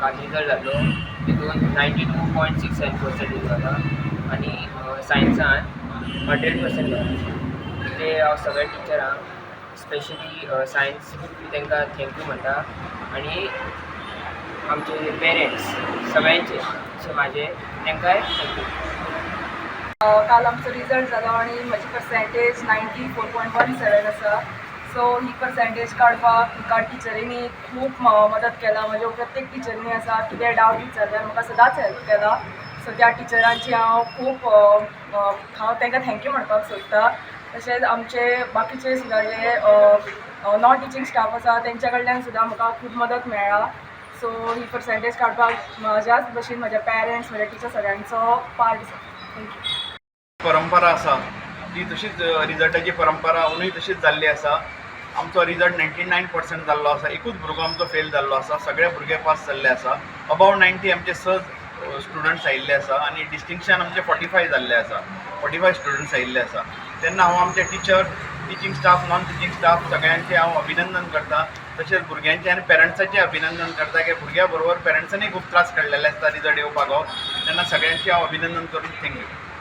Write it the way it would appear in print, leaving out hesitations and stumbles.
काल रिजल्ट जाल्लो, तितून 92.67 percentage जाला आनी सायन्सान 100% जाला. ते हांव सगळ्या टिचरांक, स्पेशली सायन्स, तांकां thank you म्हणटा आनी आमचे पेरंट्स सगळ्यांचे, जशे म्हाजे, तांकांय thank you. काल आमचो रिजल्ट जालो आनी म्हजी पर्सेंटेज 94.17 आसा. सो ही पर्सेंटेज काडपाक म्हाका टिचरींनी खूब मदत केला. म्हज्या प्रत्येक टिचरींनी आसा, कितें डावट विचारल्यार म्हाका सदांच हेल्प केला. सो त्या टिचरांची हांव खूब हांव तांकां thank you म्हणपाक सोदता. तशेंच आमचे बाकीचे सुद्दां जे नॉन टिचींग स्टाफ आसा, तेंच्या कडल्यान सुद्दां म्हाका खूब मदत मेळ्ळा. सो ही पर्सेंटेज काडपाक म्हज्याच भशेन म्हज्या पेरंट्स, म्हज्या टिचर, सगळ्यांचो पार्ट आसा. Thank you. परंपरा आसा ती तशीच, रिजल्टाची परंपरा अजुनूय तशीच जाल्ली आसा. आमचो रिजल्ट 99% जाल्लो आसा. एकूच भुरगो आमचो फेल जाल्लो आसा. सगळे भुरगे पास जाल्ले आसा. अबाव 90 आमचे स स्टुडंट्स आयिल्ले आसा आनी डिस्टिंक्शन आमचे 45 जाल्ले आसा. 45 स्टुडंट्स आयिल्ले आसा. तेन्ना हांव आमचे teacher, teaching staff, non teaching staff, सगळ्यांचे हांव अभिनंदन करता. तशेंच भुरग्यांचें आनी पेरंट्साचें अभिनंदन करता की भुरग्या बरोबर पेरंट्सांनी खूब त्रास काडलेले आसता रिजल्ट येवपाक हो. तेन्ना सगळ्यांचें हांव अभिनंदन करून thank you.